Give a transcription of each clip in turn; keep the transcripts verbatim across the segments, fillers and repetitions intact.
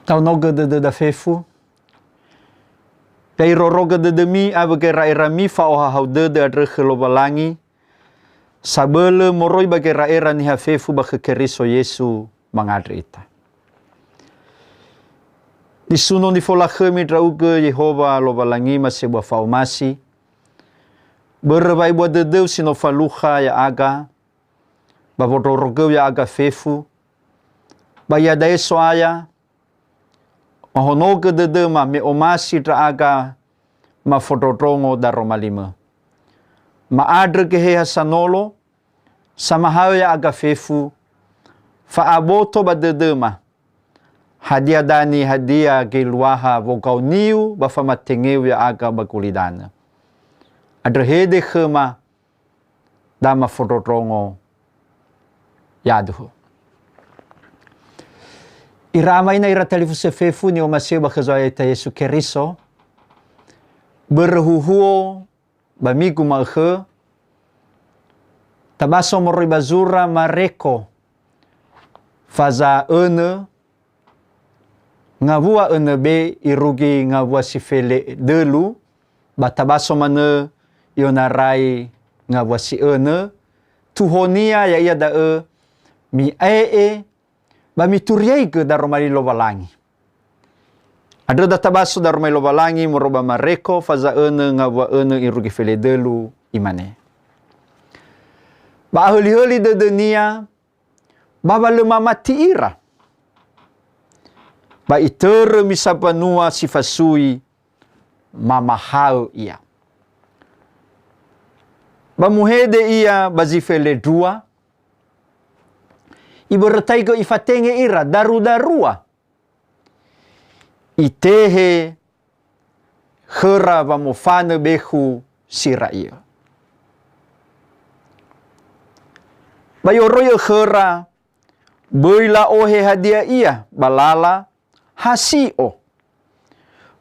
Taonogö dödöda fefu. Ya irorogö dödömi awö gera'erami fa'ohahau dödö andrö khö Lowalangi, sabölö moroi ba gera'era niha fefu ba khö Keriso Yesu mangandrö ita. Nisuno nifolakhömi ndra'ugö Yehowa Lowalangima sebua fa'omasi, börö wa'ebua dödöu si no falukha ya'aga, ba wondrorogöu ya'aga fefu, ba iada'e So'aya, mahonogö dödöma me omasi ndra'aga mafondrondrongo daroma limö. Ma'andrö Geheha Sanolo, samahaö ya'aga fefu, fa'aboto ba dödöma, hadia dani hadia geluaha wogaoniu ba famatengeu ya'aga ba gulidanö. Andrö hede khöma, da mafondrondrongo yaduhu. Ira ama ina ira talifusö fefu ni'omasi'ö ba khö Zo'aya ita Yesu Keriso, börö huhuo ba migu ma'ökhö, tabaso moroi ba zura Mareko, faza önö, ngawua önö be irugi ngawua si fele dölu, ba tabaso manö i'onarai ngawua si önö, tuhonia ya'ia da'ö mi'ae'e ba mituriaigö daroma li Lowalangi. Andrö da tabaso daroma li Lowalangi moroi ba Mareko faza önö ngawua önö irugi fele dölu, imane, ba ahölihöli dödönia, ba wa lö mamati ira. Ba itörö misa mbanua si fasui, mamahaö ia. Ba muhede ia ba zi felendrua, ibörötaigö ifatenge ira daru-darua. Itehe khöra wamofanö bekhu si ra'iö. Ba i'oroi'ö khöra, böi la'ohe hadia ia ba lala, ha si'o.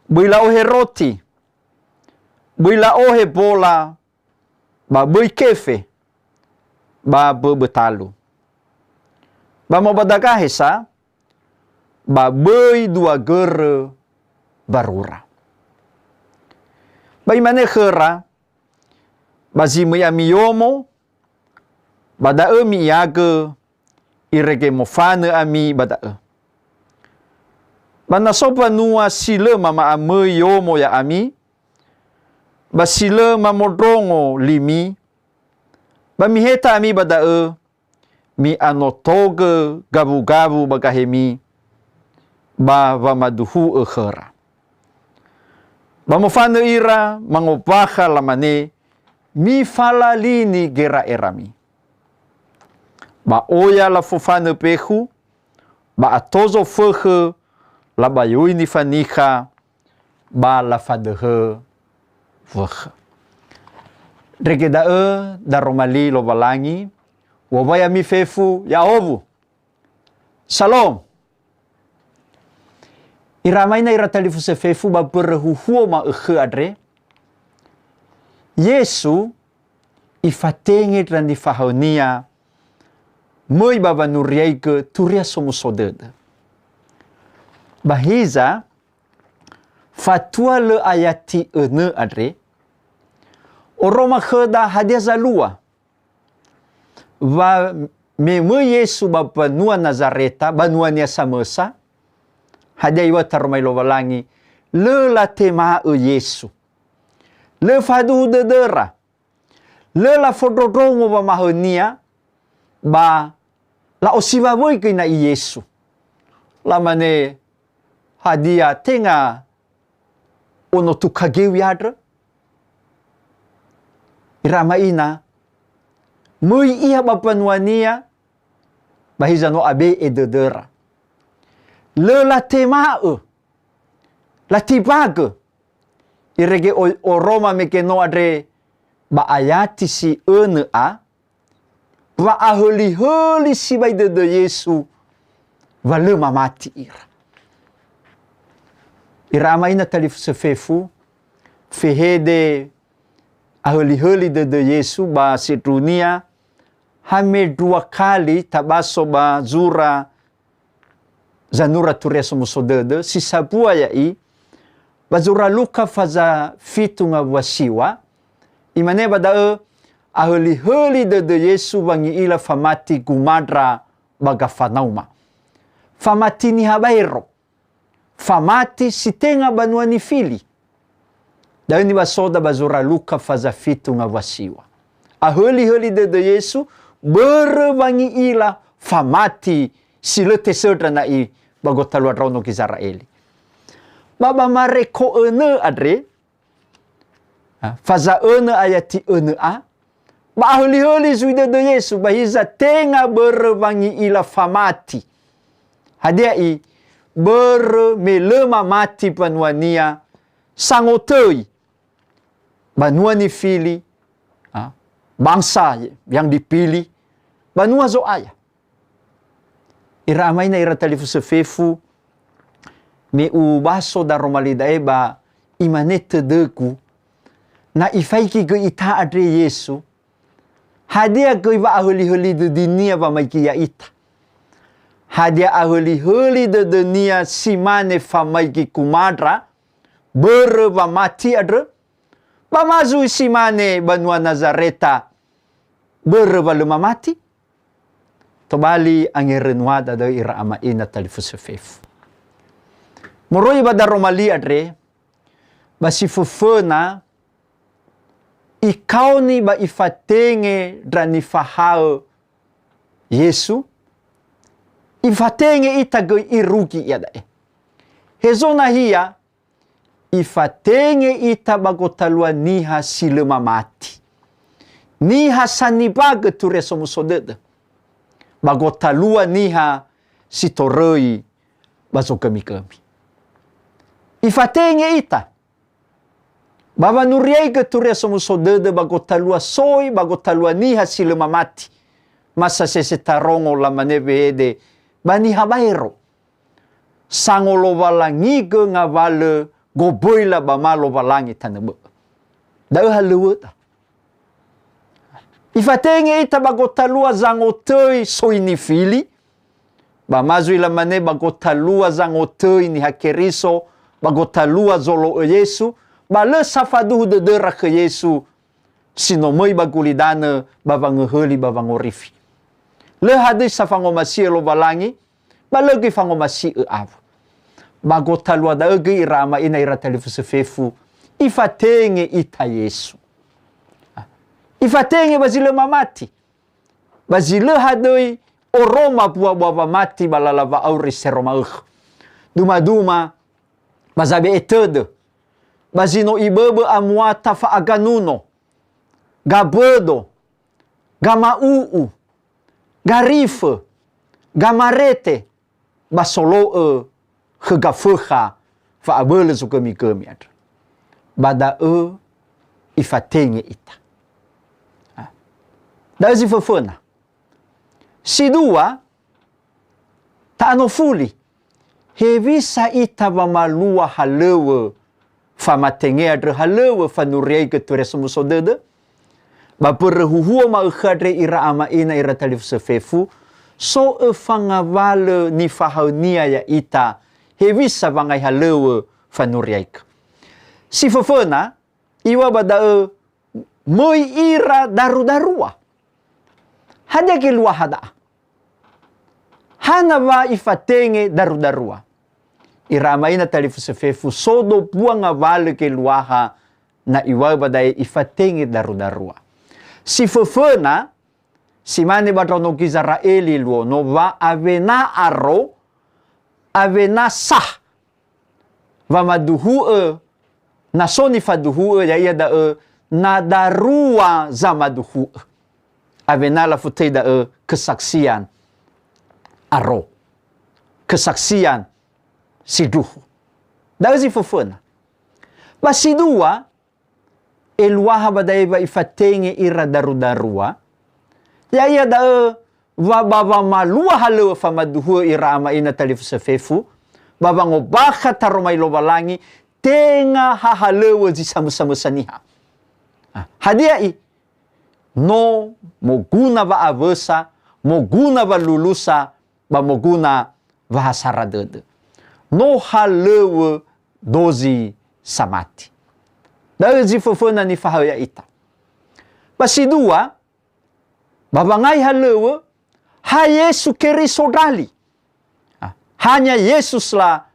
Böi la'ohe roti. Böi la'ohe bola, ba böi kefe, ba böbö talu. Ba mobadagahe sa, ba böi dua görö barura. Ba imane khöra, ba zi möi ami yomo, ba da'ö mi'iagö, irege mofanö ami ba da'ö. Ba na so mbanua si lö mama'amöi yomo ya'ami, ba si lö mamondrongo limi, ba miheta ami ba da'ö, mi'anotogö gawugawu ba gahemi, ba wamaduhu'ö khöra. Ba mofanö ira mangombakha lamane, "Mifalalini gera'erami." Ba oya lafofanö bekhu, ba ato zofökhö labayoi nifanikha, ba lafadöhö wökhö. Ndrege da'ö daroma li Lowalangi, wowai ami fefu ya'owu. Salom. Ira ama ina ira talifusö fefu ba mbörö huhuo ma'ökhö andre, Yesu ifatenge ndra nifahaö-Nia möi ba wanuriaigö Turia Somuso Dödö. Ba hiza, fatua lö ayati önö andre, oroma khöda hadia zalua. Wa me möi Yesu ba mbanua Nazareta, banua-Nia samösa, hadia iŵa'ö taroma li Lowalangi, lö latema'ö Yesu. Lö faduhu dödöra. Lö lafondrondrongo wamahaö-Nia, ba la'osiwawöi göi na'i Yesu. Lamane, "Hadia tenga ono tukha geu ya'andrö?" Ira ama ina, möi Ia ba mbanua-Nia, ba hiza no abe'e dödöra. Lö latema'ö, latimbagö. Irege o-, oroma mege no andre ba ayati si önö a, wa'ahölihöli sibai dödö Yesu, wa lö mamati ira. Ira ama ina talifusö fefu, fehede ahölihöli dödö Yesu ba sindruhunia, ha mendrua kali tabaso ba zura zanura Turia Somuso Dödö, si sambua ya'i, ba zura Luka faza fitu ngawua siwa, imane ba da'ö, "Ahölihöli dödö Yesu wangi'ila famati gumandra ba Gafanauma. Famati niha baero. Famati si tenga banua nifili." Da'ö nibasoda ba zura Luka faza fitu ngawua siwa. Ahölihöli dödö Yesu, börö wangi'ila famati si lö tesöndra na'i ba gotalua ndraono Gizera'eli. Ba, ba Mareko önö andre, ha, faza önö ayati önö a, ba ahölihöli zui dödö Yesu, ba hiza tenga börö wangi'ila famati. Hadia i? Börö me lö mamati mbanuania sangotöi banua nifili, ha, bangsa yang dipilih, banua Zo'aya. Ira ama ina ira talifusö fefu, me ubaso daroma li da'e ba imane tödögu, na ifaigi göi ita andre Yesu, hadia göi wa'ahölihöli dödönia wamaigi ya'ita? Hadia ahölihöli dödönia si mane famaigi gumandra, börö wamati andrö? Ba ma zui si mane banua Nazareta, börö wa lö mamati? Tobali angerönuada da'ö ira ama ina talifusö fefu. Moroi ba daroma li andre, ba si föföna, ikaoni ba ifatenge ndra nifahaö Yesu, ifatenge ita göi irugi iada'e. Hezo nahia, ifatenge ita ba gotalua niha si lö mamati. Niha sanimbagö Turia Somuso Dödö. Ba gotalua niha si toröi ba zogömigömi. Ifatenge ita ba wanuriaigö Turia Somuso Dödö ba gotalua soi, ba gotalua niha si lö mamati. Ma sasese tarongo lamane wehede ba niha baero. Sangolowalangi gö ngawalö goböila ba ma Lowalangi tanö bö'ö. Da'ö halöŵöda. Ifatenge ita ba gotalua zangotöi soi nifili, ba ma zui lamane ba gotalua zangotöi Niha Keriso, ba gotalua zolo'ö Yesu, ba lö safaduhu dödöra khö Yesu, si no möi ba gulidanö ba wangöhöli ba wangorifi. Lö hadöi sa fangomasi'ö Lowalangi, ba lö göi fangomasi'ö awö. Ba gotalua da'ö göi ira ama ina ira talifusö fefu, ifatenge ita Yesu. Ifatenge ba zi lö mamati. Ba zi lö hadöi oroma buabua wamati ba lala wa'auri sero ma'ökhö. Dumaduma, ba zabe'e tödö, ba zi no iböbö amuata fa'aganuno, gabödo, gama'u'u, garifö, gamarete, ba solo'ö khö gafökha fa'abölö zogömigömi andrö. Ba da'ö ifatenge ita. Ha. Da'ö zi föföna. Si dua, ta'anofuli. Hewisa ita wamalua halöŵö famatenge andrö halöŵö fanuriaigö Turia Somuso Dödö? Ba mbörö huhuo ma'ökhö andre ira ama ina ira talifusö fefu, so öfa ngawalö nifahaönia ya'ita hewisa wangai halöŵö fanuriaigö. Si föföna, iŵa'ö ba da'ö möi ira daru-darua. Hadia geluaha da'a? Hana wa ifatenge daru-darua? Ira ama ina talifusö fefu, so dombua ngawalö geluaha na iŵa'ö ba da'e ifatenge daru-darua. Si föföna, si mane ba ndraono Gizera'eli luo no wa awena aro, awena sah, wamaduhu'ö, na so nifaduhu'ö, ya'ia da'ö na darua zamaduhu'ö. Awena lafotöi da'ö kesaksian aro. Kesaksian sindruhu. Da'ö zi föföna. Ba si dua, eluaha ba da'e wa ifatenge ira daru-darua, ya'ia da'ö wa ba wamalua halöŵö famaduhu'ö ira ama ina talifusö fefu, ba wangombakha taromali Lowalangi, tenga ha halöŵö zi samösa-mösa niha. Ah, hadia i? No moguna wa'awösa, moguna walulusa, ba moguna wahasara dödö. No halöŵö dozi samati. Da'ö zi föföna nifahaö ya'ita. Ba si dua, ba wangai halöŵö, ha Yesu Keriso ndrali. Ah, hanya Yesuslah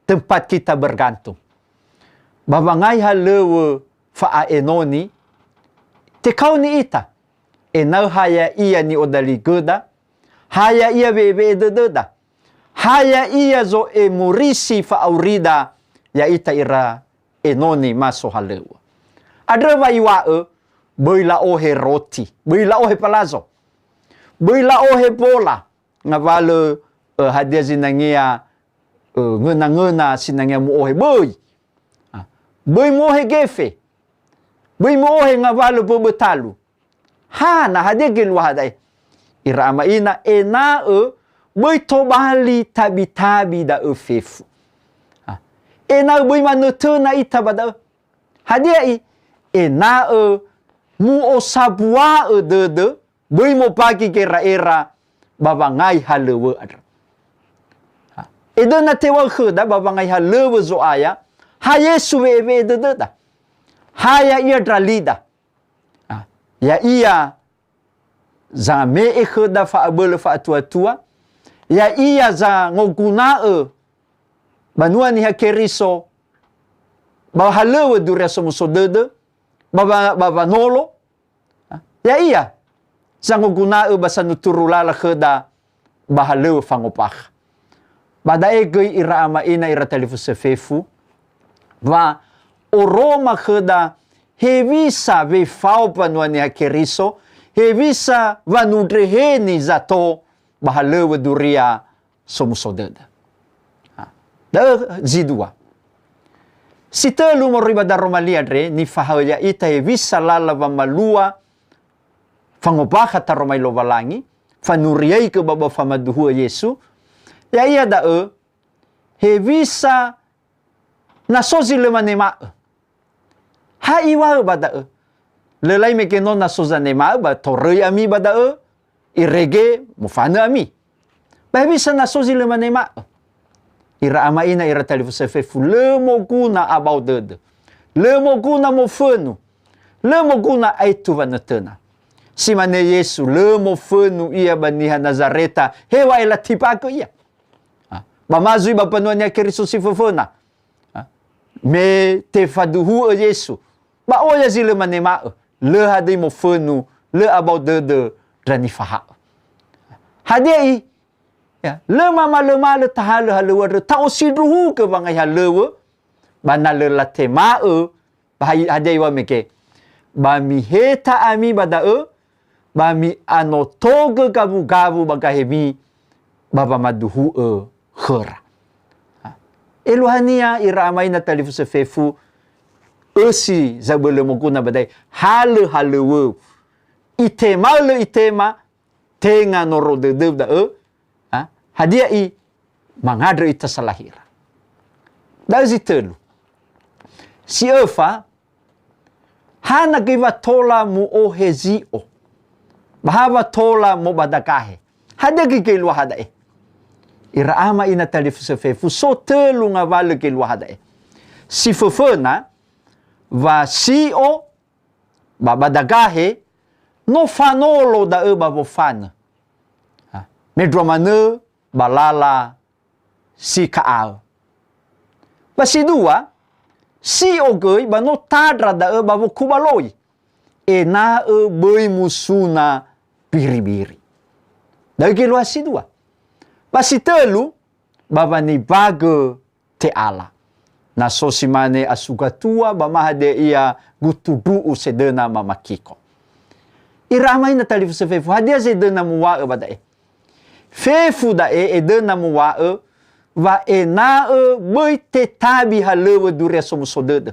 tempat kita bergantung. Ba wangai halöŵö fa'a'enoni, tekaoni ita, ena'ö ha ya'ia ni'odaligöda, ha ya'ia we'ewe'e dödöda, ha ya'ia zo'emorisi fa'aurida ya'ita ira enoni ma sohalöŵö. Andrö wa iŵa'ö, böi la'ohe roti, böi la'ohe palazo, böi la'ohe bola, ngawalö, ö, hadia zinangea, ö, ngöna-ngöna sinangea mu'ohe, böi. Ah, böi mu'ohe gefe, böi mu'ohe ngawalö böbö talu. Hana, hadia geluaha da'e? Ira ama ina, ena'ö böi tobali tabi-tabi da'ö fefu. Ah, ena'ö böi manötöna ita ba da'ö. Hadia i? Ena'ö mu'osambua'ö dödö, böi mobagi gera'era ba wangai halöŵö andrö. Ha, edöna tewa'ö khöda ba wangai halöŵö Zo'aya, ha Yesu we'ewe'e dödöda. Ha ya'ia ndralida. Ah, ya'ia zame'e khöda fa'abölö fa'atuatua, ya'ia zangoguna'ö banua Niha Keriso ba halöŵö Duria Somuso Dödö, ba wa-, ba wanolo, ah, ya'ia zangoguna'ö ba sanuturu lala khöda ba halöŵö fangombakha. Ba da'e göi ira ama ina ira talifusö fefu, wa oroma khöda hewisa wefao mbanua Niha Keriso, hewisa wanundreheni zato ba halöŵö Duria Somuso Dödö. Ha, da'ö zi dua. Si tölu moroi ba daroma li andre, nifahaö ya'ita hewisa lala wamalua fangombakha taroma i Lowalangi, fanuriaigö ba, ba famaduhu'ö Yesu, ya'ia da'ö hewisa na so zi lö manema'ö. Ha iŵa'ö ba da'ö, lö lai mege no na so zanema'ö ba toröi ami ba da'ö, irege mofanö ami. Ba hewisa na so zi lö manema'ö? Ira ama ina ira talifusö fefu, lö moguna abao dödö. Lö moguna mofönu. Lö moguna aetu wanötöna. Si mane Yesu, lö mofönu ia ba niha Nazareta, heŵa'ae latibagö ia. Ah, ba ma zui ba mbanua Niha Keriso si föföna. Ah, me tefaduhu'ö Yesu, ba oya zi lö manema'ö, lö hadöi mofönu, lö abao dödö ndra nifaha'ö. Hadia i? Ya, lö mamalömalö tahalö halöŵö andrö, ta'osindruhugö wangai halöŵö, ba na lö latema'ö, ba ha-, hadia iŵa'ö mege? Ba miheta ami ba da'ö, ba mi'anotogö gawugawu ba gahemi ba wamaduhu'ö khöra. Ha. Eluahania ira ama ina talifusö fefu, ösi zabölö moguna ba da'e, halö halöŵöu. Itema lö itema, tenga noro dödöu da'ö, ha? Hadia i? Mangandrö ita salahira. Da'ö zi tölu. Si öfa, hana göi wa tola mu'ohe zi'o, ba ha wa tola mobadagahe. Hadia göi geluaha da'e? Ira ama ina talifusö fefu, so tölu ngawalö geluaha da'e. Si föföna, wa si'o ba badagahe, no fanolo da'ö ba wofanö. Ha, mendrua manö ba lala si ka'aö. Ba si dua, si'o göi ba no tandra da'ö ba wokubaloi, ena'ö böi musuna biri-biri. Da'ö geluaha si dua. Ba si tölu, ba wanimbagö te'ala. Na so si mane asugatua ba ma hadia ia gutundru'u sedöna mamakiko. Ira ama ina talifusö fefu, hadia zedöna muŵa'ö ba da'e? Fefu da'e edöna muŵa'ö wa ena'ö böi tetabi halöŵö Duria Somuso Dödö.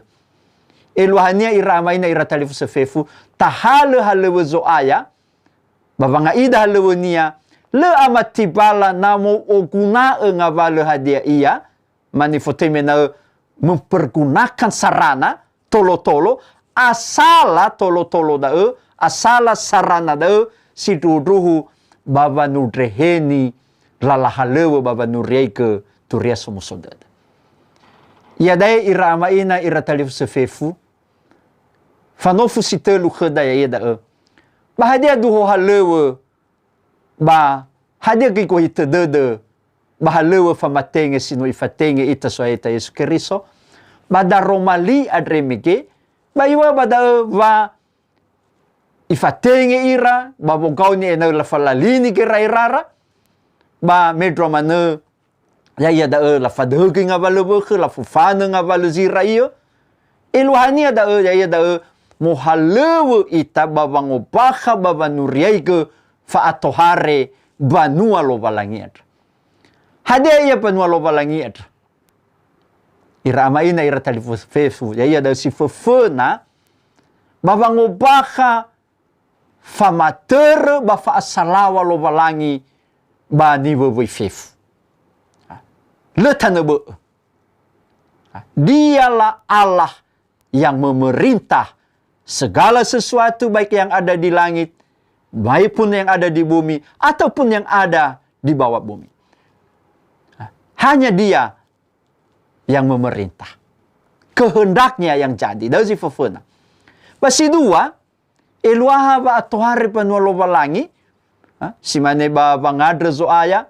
Eluahania ira ama ina ira talifusö fefu, tahalö halöŵö Zo'aya, ba wanga'ida halöŵönia, lö amati bala na mo'oguna'ö ngawalö hadia ia, mane fotoi mena'ö mempergunakan sarana tolo-tolo, asala tolo-tolo da'ö, asala sarana da'ö, sindruhu-ndruhu ba wanundreheni lala halöŵö ba wanuriaigö Turia Somuso Dödö. Iada'e ira ama'ina, ira talifusö fefu, fanofu si tölu khöda ya'ia da'ö. Ba hadia duho halöŵö, ba hadia göi gohitö dödö, ba halöŵö famatenge si no ifatenge ita So'aya ita Yesu Keriso, ba daroma li andre mege, ba iŵa'ö ba da'ö wa ifatenge ira, ba wogaoni ena'ö lafalalini gera'erara, ba mendrua manö, ya'ia da'ö lafadöhögö ngawalö wökhö, lafofanö ngawalö zirai'ö. Eluahania da'ö, ya'ia da'ö mohalöŵö ita ba wangombakha ba wanuriaigö fa'atohare banua Lowalangi andrö. Hadia ia banua Lowalangi andrö? Ira ama'ina, ira talifusö fefu, ya'ia da'ö si föföna ba wangombakha famatörö ba fa'asalaŵa Lowalangi ba niwöwöi fefu. Lö tanö bö'ö. Dialah Allah yang memerintah segala sesuatu, baik yang ada di langit maupun yang ada di bumi ataupun yang ada di bawah bumi. Hanya Dia yang memerintah. Kehendak-Nya yang jadi. Da'ö zi föföna. Ba si dua, eluaha wa'atohare banua Lowalangi, ha, si mane ba wangandrö Zo'aya,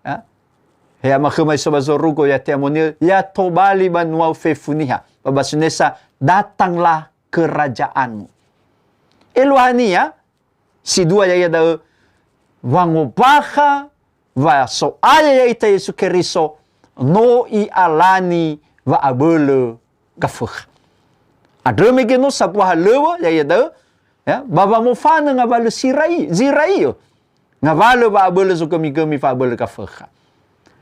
ha, he amakhöma iso ba zorugo, ya te'amoni'ö, ya tobali banua-U fefu niha. Ba ba sunesa, "Datanglah kerajaan-Mu." Eluahania, si dua ya'ia da'ö wangombakha wa So'aya ya'ita Yesu Keriso no I'alani wa'abölö Gafökha. Andrö mege no sambua halöŵö ya'ia da'ö, ya, ba wamofanö ngawalö sirai-, zirai'ö. Ngawalö wa'abölö zogömigömi fa'abölö Gafökha.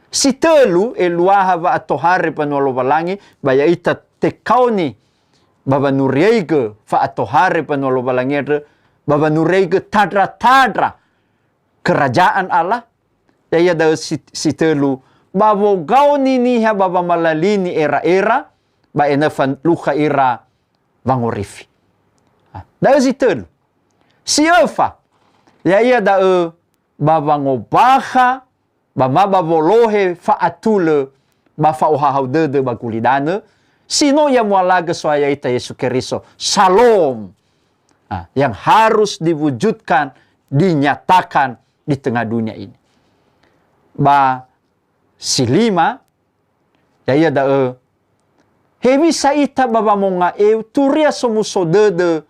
Si tölu, eluaha wa'atohare banua Lowalangi, ba ya'ita tekaoni ba wanuriaigö fa'atohare banua Lowalangi andrö, ba wanuriaigö tandra-tandra kerajaan Allah, ya'ia da'ö si, si tölu, ba wogaoni niha ba wamalalini era'era, ba ena'ö falukha ira wangorifi. Ha, da'ö si tölu. Si öfa, ya'ia da'ö ba wangombakha ba ma ba wolohe fa'atulö ba fa'ohahau dödö ba gulidanö, si no i'amualagö So'aya ita Yesu Keriso. Salom. Ah, yang harus diwujudkan, dinyatakan di tengah dunia ini. Ba si lima, ya'ia da'ö, hewisa ita ba wamonga'eu Turia Somuso Dödö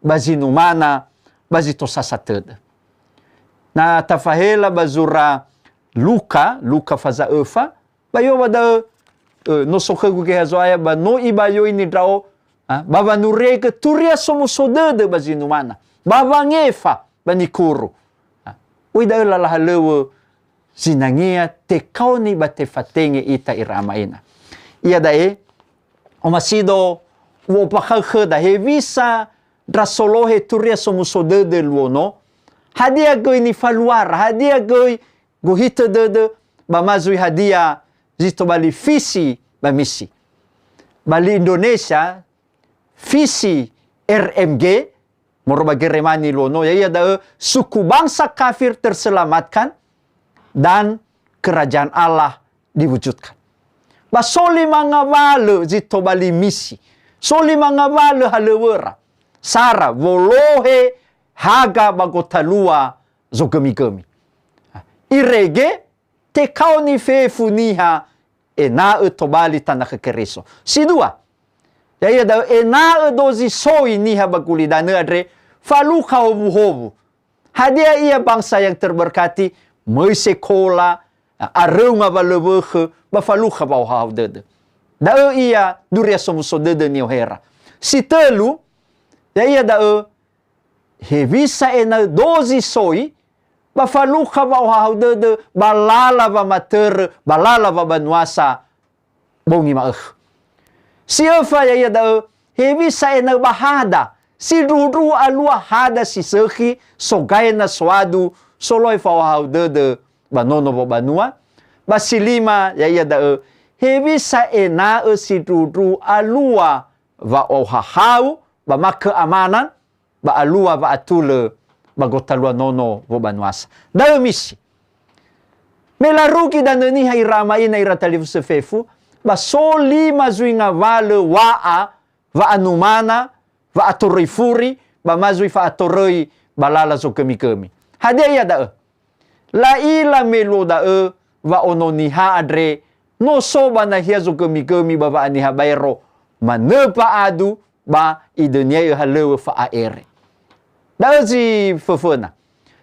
ba zi numana, ba zi tosasa tödö. Na tafahela ba zura Luka, Luka faza öfa, ba iŵa'ö ba da'ö, ö, no so khögu Geheha Zo'aya, ba no ibayoini ndra'o, a, ba wanuriaigö Turia Somuso Dödö ba zi numana, ba wangefa, ba nikuru. A, oi da'ö lala halöŵö zinangea tekaoni ba tefatenge ita ira ama'ena. Iada'e, omasido u'ombakha'ö khöda, hewisa ndra solohe Turia Somuso Dödö luo no, hadia göi nifaluara, hadia göi gohitö dödö, ba ma zui hadia zi tobali visi ba misi. Ba li Indonesia, visi R M G, moroi ba Geremani luo no, ya'ia da'ö suku bangsa kafir terselamatkan dan kerajaan Allah diwujudkan. Ba so lima ngawalö zi tobali misi, so lima ngawalö halöŵöra, sara wolohe haga ba gotalua zogömigömi. Irege tekaoni fefu niha ena'ö tobali tana khö Keriso. Si dua, ya'ia da'ö ena'ö dozi soi niha ba gulidanö andre falukha howuhowu. Hadia ia bangsa yang terberkati, möi sekola, aröu ngawalö wökhö, ba falukha wa'ohahau dödö. Da'ö ia Duria Somuso Dödö ni'ohera. Si tölu, ya'ia da'ö hewisa ena'ö dozi soi, ba falukha wa'ohahau dödö, ba lala wamatörö, ba lala wabanuasa bongi ma'ökhö. Si öfa ya'ia da'ö, hewisa ena'ö ba hada, sindruhundruhu alua hada si sökhi, sogaina soadu, solohe fa'ohahau dödö ba nono wobanua, ba si lima ya'ia da'ö, hewisa ena'ö sindruhundruhu alua wa'ohahau ba ma keamanan, ba alua wa'atulö ba gotalua nono wobanuasa. Da'ö misi. Me larugi danö niha ira ama ina ira talifusö fefu, ba so lima zui ngawalö wa'a, wa'anumana, wa'atoröi furi, ba ma zui fa'atoröi ba lala zogömigömi. Hadia ia da'ö? La'ila me luo da'ö wa Ono Niha andre no so ba nahia zogömigömi ba wa'aniha baero, manö fa'adu ba idöniai'ö halöŵö fa'a'ere. Da'ö zi föföna.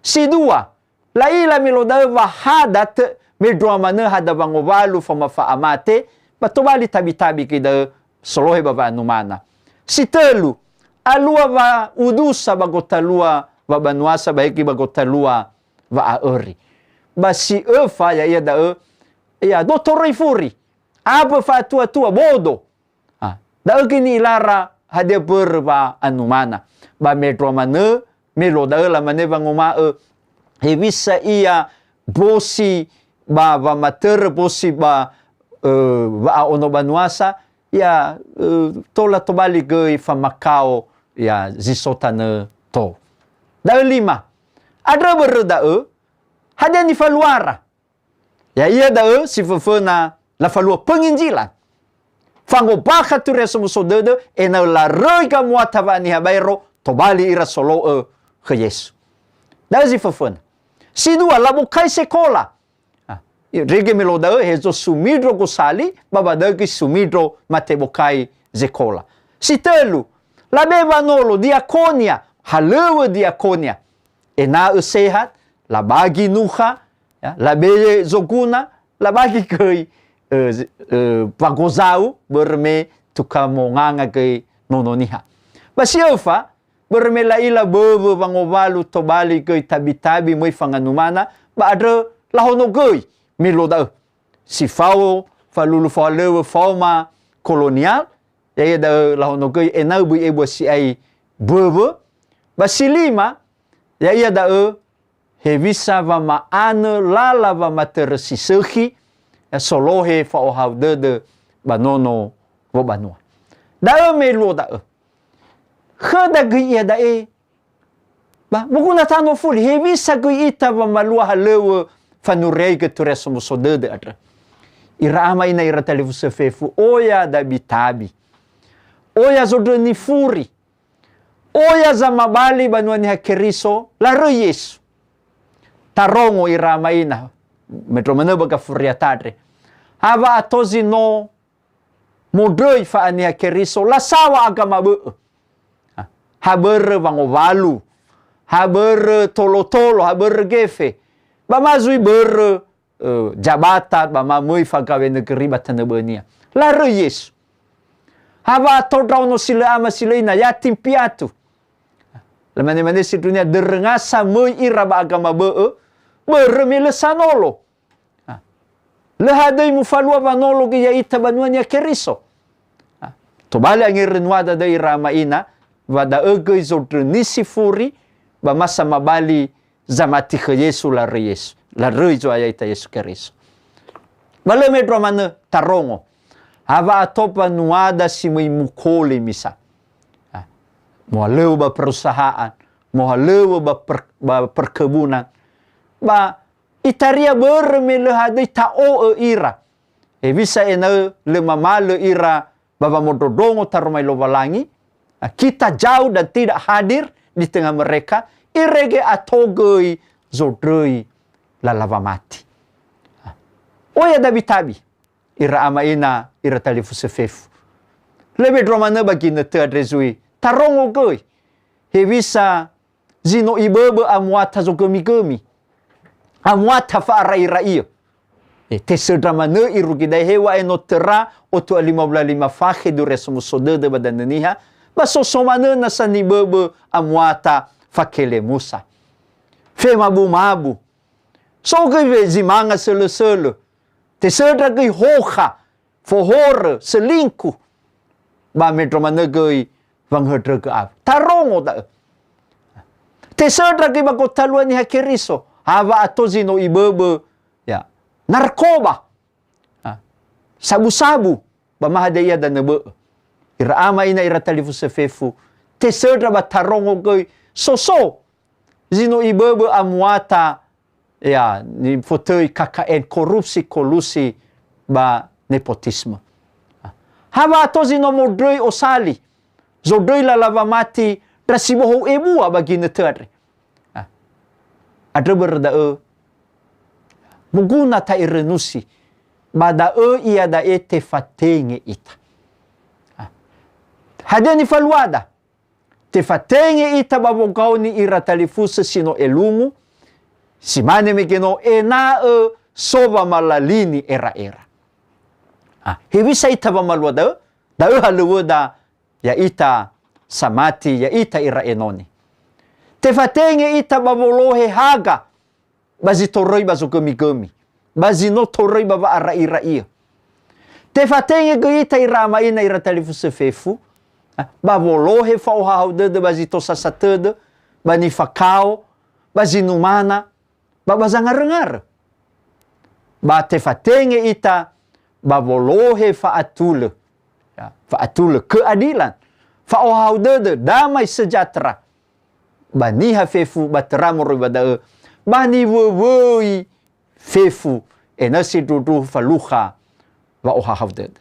Si dua, la'ila me luo da'ö wa hadat mendrua manö hada wangowalu faoma fa'amate, ba tobali tabi-tabi göi da'ö solohe ba wa'anumana. Si tölu, alua wa udusa ba gotalua wabanuasa ba hegi ba gotalua wa'a'öri. Ba si öfa ya'ia da'ö, ya, do toröi furi, abö fa'atua-tua, bodo. Ah, da'ö göi ni'ilara hadia börö wa'anumana. Ba mendrua manö, me luo da'ö lamane wanguma'ö, hewisa ia bosi ba wamatörö bosi ba, ö, wa'aono banuasa, ya, ö, tola tobali göi famakao, ya, zi so tanö tou. Da'ö lima. Andrö börö da'ö, hadia nifaluara? Ya'ia da'ö si föföna lafalua penginjilan. Fangombakha turia somuso dödö ena'ö laröi gamuata wa'aniha baero tobali ira solo'ö khö Yesu. Da'ö zi föföna. Si dua, labokai sekola. Ah, irege me luo da'ö hezo sumindro gosali, ba ba da'ö göi sumindro mate bokai zekola. Si tölu, labe wanolo diakonia, halöŵö diakonia. Ena'ö sehat, labagi nukha, ya, labeye zoguna, labagi göi, ö, z-, ö, wagozau, börö me tuka monganga göi nono niha. Ba si öfa, börö me la'ila wöwö wangowalu tobali göi tabi-tabi möi fanganumana, ba andrö lahonogöi me luo da'ö. Si fao falulu fahalöŵö faoma kolonial, ya'ia da'ö lahonogöi ena'ö böi ebua si'ai wöwö. Ba si lima, ya'ia da'ö hewisa wama'anö lala wamatörö si sökhi, solohe fa'ohahau dödö ba nono wobanua. Da'ö me luo da'ö. Khöda göi iada'e, ba, moguna tanö fuli, hewisa göi ita wamalua halöŵö fanuriaigö turia somuso dödö andrö. Ira ama ina ira talifusö fefu, oya dabi-tabi. Oya zondröni furi. Oya zamabali banua Niha Keriso, laröi Yesu. Tarongo ira ama ina, mendrua manö ba gafuriata andre. Ha wa'ato zi no mondröi fa'aniha Keriso, lasaŵa agama bö'ö. Ha, ha börö wangowalu, ha börö tolo-tolo, ha börö gefe. Ba ma zui börö, ö, jabatan, ba ma möi fagaw̃e nögöri ba tanö bö'önia. Laröi Yesu. Ha wa'ato ndraono si lö ama si lö ina, yatim piatu. Lamane-mane sindrunia döröngasa möi ira ba agama bö'ö, börö me lö sanolo. Ah. Lö hadöi mufalua wanolo göi ya'ita banua Niha Keriso. Ah. Tobali angerönuada döi ira ama ina, wa da'ö göi zondröni si furi, ba ma samabali zamati khö Yesu, laröi Yesu. Laröi Zo'aya ita Yesu Keriso. Ba lö mendrua manö tarongo. Ha wa'ato mbanuada si möi mukoli misa. Ah. Mohalöŵö ba perusahaan, mohalöŵö ba per-, ba perkebunan. Ba itaria börö me lö hadöi ta'o'ö ira. Hewisa ena'ö lö mamalö ira ba wamondrondrongo taroma Lowalangi, kita jauh dan tidak hadir di tengah mereka, irege ato göi zondröi lala wamati. Oya dabi-tabi, ira ama ina, ira talifusö fefu. Lö mendrua manö ba ginötö andre zui, tarongo göi. Hewisa zi no iböbö amuata zogömigömi. Amuata fa'ara'ira'iö. E, tesöndra manö irugi da'e heŵa'ae no töra otu a lima wulu a lima fakhe duria somuso dödö ba danö Niha, ba so so manö nasa niböbö amuata fakelemusa. Femabu-mabu. So göi we zi manga sölö-sölö. Tesöndra göi hokha, fohorö, selingkuh, ba mendrua manö göi wangöndrögö awö. Tarongo da'ö. Tesöndra göi ba gotalua Niha Keriso, ha wa'ato zi no iböbö, ya, narkoba, ha, sabu-sabu, ba ma hadia ia danö bö'ö. Ira ama ina ira talifusö fefu, tesöndra ba tarongo göi so so zi no iböbö amuata Ya, nifotõi K K N, korupsi, kolusi, ba nepotisme. Ha wa'ato zi no mondröi osali, zondröi lala wamati ndra si bohou ebua ba ginötö andre. Ah. Andrö börö da'ö, moguna ta'erönusi, ba da'ö iada'e tefatenge ita. Ah. Hadia nifaluada? Tefatenge ita ba wogaoni ira talifusö si no elungu, si mane mege no ena'ö so wamalalini era'era. Ah, hewisa ita wamalua da'ö? Da'ö halöŵöda, ya'ita samati, ya'ita ira enoni. Tefatenge ita ba wolohe haga, ba zi toröi ba zogömigömi, ba zi no toröi ba wa'ara'ira'iö. Tefatenge göi ita ira ama ina ira talifusö fefu, ba wolohe fa'ohahau dödö ba zi tosasa tödö, ba nifakao, ba zinumana, ba ba zangaröngarö. Ba tefatenge ita ba wolohe fa'atulö, ya, fa'atulö keadilan, fa'ohahau dödö, damai sejahtera, ba niha fefu ba töra moroi ba da'ö, ba niwöwöi fefu ena'ö sindruhundruhu falukha wa'ohahau dödö.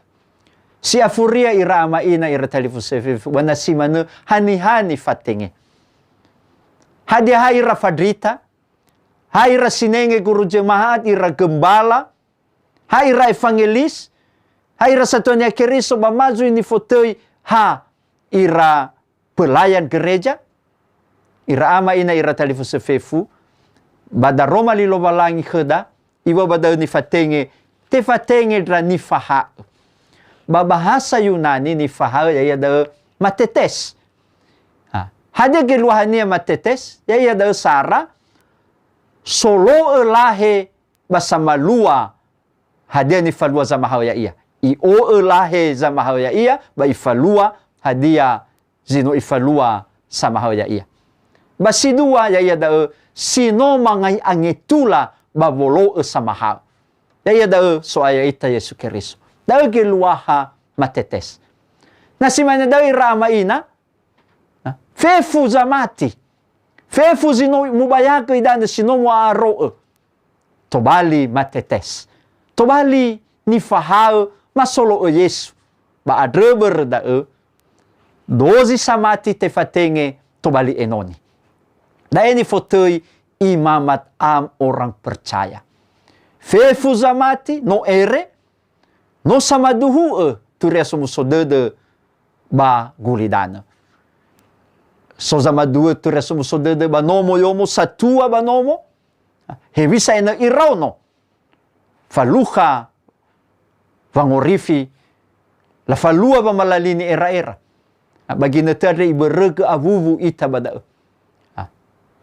Si afuria ira ama ina ira talifusö fefu, ba na si manö haniha nifatenge? Hadia ha ira fandrita? Ha ira sinenge guru jemaat, ira gembala? Ha ira evangelis? Ha ira satuania Keriso ba ma zui nifotöi ha ira pelayan gereja? Ira ama ina ira talifusö fefu, ba daroma li Lowalangi khöda, iŵa'ö ba da'ö nifatenge, tefatenge ndra nifaha'ö. Ba bahasa Yunani nifaha'ö ya'ia da'ö matetes. Ha, hadia geluahania matetes? Ya'ia da'ö sara, solo'ö lahe ba samalua hadia nifalua zamaha'ö ya'ia. I'o'ö lahe zamaha'ö ya'ia, ba ifalua hadia zi no ifalua samaha'ö ya'ia. Ba si dua ya'ia da'ö si no mangai angetula ba wolo'ö samaha'ö. Ya'ia da'ö So'aya ita Yesu Keriso. Da'ö geluaha matetes. Na si mane da'ö ira ama ina, fefu zamati. Fefu zi no mubayagö idanö si no mu'a'aro'ö. Tobali matetes. Tobali nifaha'ö ma solo'ö Yesu. Ba andrö börö da'ö, dozi samati tefatenge tobali enoni. Da'e nifotöi imamat am orang percaya. Fefu zamati, no ere, no samaduhu'ö Turia Somuso Dödö ba gulidanö. So zamaduhu'ö Turia Somuso Dödö ba nomo yomo, satua ba nomo, hewisa ena'ö iraono. Falukha wangorifi, lafalua wamalalini era'era. Ba ginötö andre ibörögö awuwu ita ba da'ö.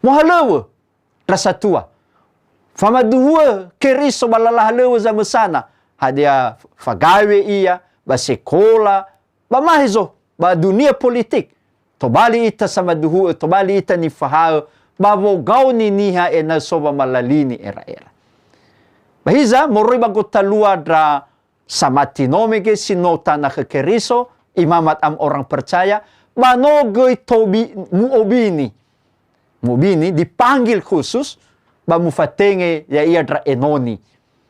Mohalöŵö ndra satua. Famaduhu'ö Keriso ba lala halöŵö zamösana. Hadia fagawe ia, ba sekola, ba ma hezo, ba dunia politik. Tobali ita samaduhu'ö, tobali ita nifaha'ö, ba wogaoni niha ena'ö so wamalalini era'era. Ba hiza, moroi ba gotalua ndra samati no mege si no tana khö Keriso, imamat am orang percaya, ba no göi tobi-, mu'obini. Mu'obini, dipanggil khusus, ba mufatenge ya'ia ndra enoni.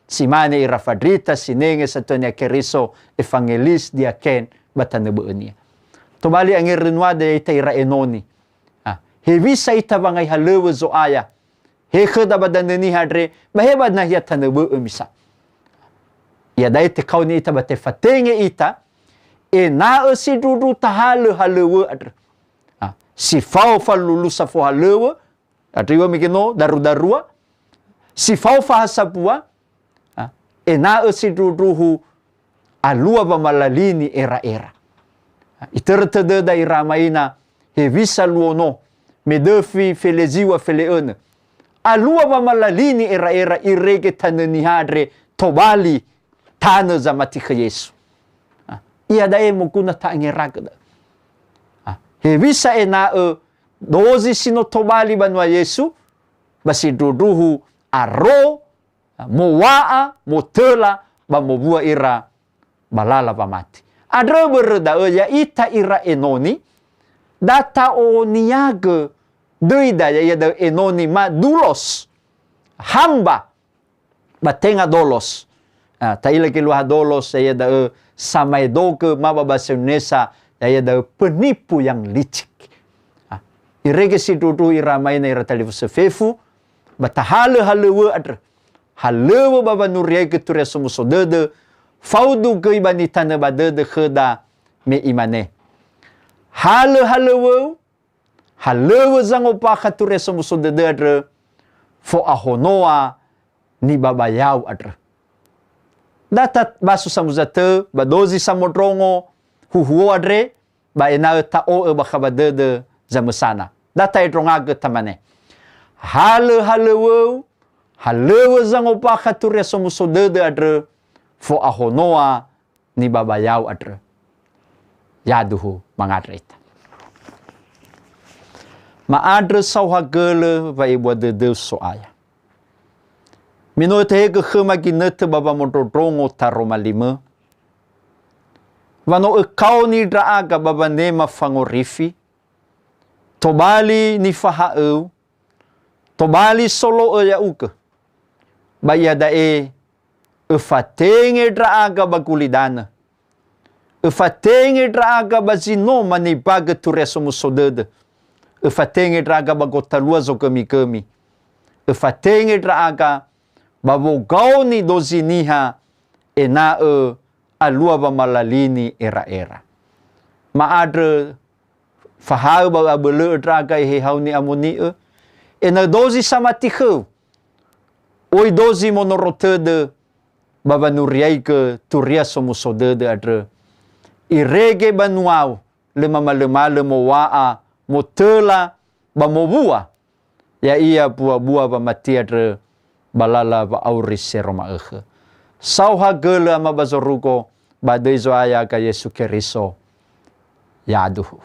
Si mane ira fandrita, sinenge satuania Keriso, evangelis, diaken, ba tanö bö'önia. Tobali angerönuada ya'ita ira enoni. Ah, hewisa ita wangai halöŵö Zo'aya. He khöda ba danö niha andre, ba he ba nahia tanö bö'ö misa. Iada'e tekaoni ita ba tefatenge ita, ena'ö sindruhundruhu tahalö halöŵö andrö. Ah, si fao falulusa fohalöŵö, andrö iŵa'ö mege no daru-darua, si fao fahasambua, ah, ena'ö sindruhundruhu alua wamalalini era'era. Ah, itörö tödöda ira ama ina hewisa luo no, me döfi feleziŵa fele'önö. Alua wamalalini era'era irege tanö niha andre tobali tanö zamati khö Yesu. Ah, iada'e moguna ta'angeragö da'ö. Ah, hewisa ena'ö dozi si no tobali banua Yesu, ba sindruhundruhu aro, mowa'a, motöla, ba mowua ira ba lala wamati. Andrö börö da'ö ya'ita ira enoni, da ta'oniagö döida, ya'ia da'ö enoni ma doulos. hamba, ba tenga dolos. Ah, ta'ila geluaha dolos, ya'ia da'ö samaedogö ma ba bahasa Indonesia, ya'ia da'ö penipu yang licik. Ah, irege sindruhu ira ama ina ira talifusö fefu, ba tahalö-halöŵö andrö. Halöŵö ba wanuriaigö Turia Somuso Dödö, faudu göi ba nitanö ba dödö khöda me imane, "Halö-halöŵöu, halöŵö zangombakha Turia Somuso Dödö andrö, fo'ahonoa nibabayau andrö." Da tabasu samuza tö ba dozi samondrongo huhuo andre, ba ena'ö ta'o'ö bakha ba dödö zamösana. Da ta'endrongagö tamane, "Halö-halöŵöu, halöŵö zangombakha Turia Somuso Dödö andrö, fo'ahonoa nibabayau andrö." Yaduhu, mangandrö ita. Ma'andrö saohagölö wa'ebua dödöu, So'aya. Me no ötehegö khöma ginötö ba wamondrondrongo taroma limö, wa no ökaoni ndra'aga ba wanema fangorifi, tobali nifaha'öu, tobali solo'ö ya'ugö. Ba iada'e, öfatenge ndra'aga ba gulidanö. Öfatenge ndra'aga ba zi no manibagö Turia Somuso Dödö. Öfatenge ndra'aga ba gotalua zogömigömi. Öfatenge ndra'aga ba wogaoni dozi niha ena'ö alua wamalalini era'era. Ma'andrö fahaö ba ö'abölö'ö ndra'aga Eheha-U Ni'amoni'ö, ena'ö dozi samati khöu, oi dozi monoro tödö ba wanuriaigö Turia Somuso Dödö andrö. Irege banua-U, lö mamalömalö mowa'a, motöla, ba mowua, ya'ia buabua wamati andrö ba lala wa'auri sero ma'ökhö. Saohagölö, Ama ba zorugo, ba döi Zo'aya aga Yesu Keriso. Yaduhu.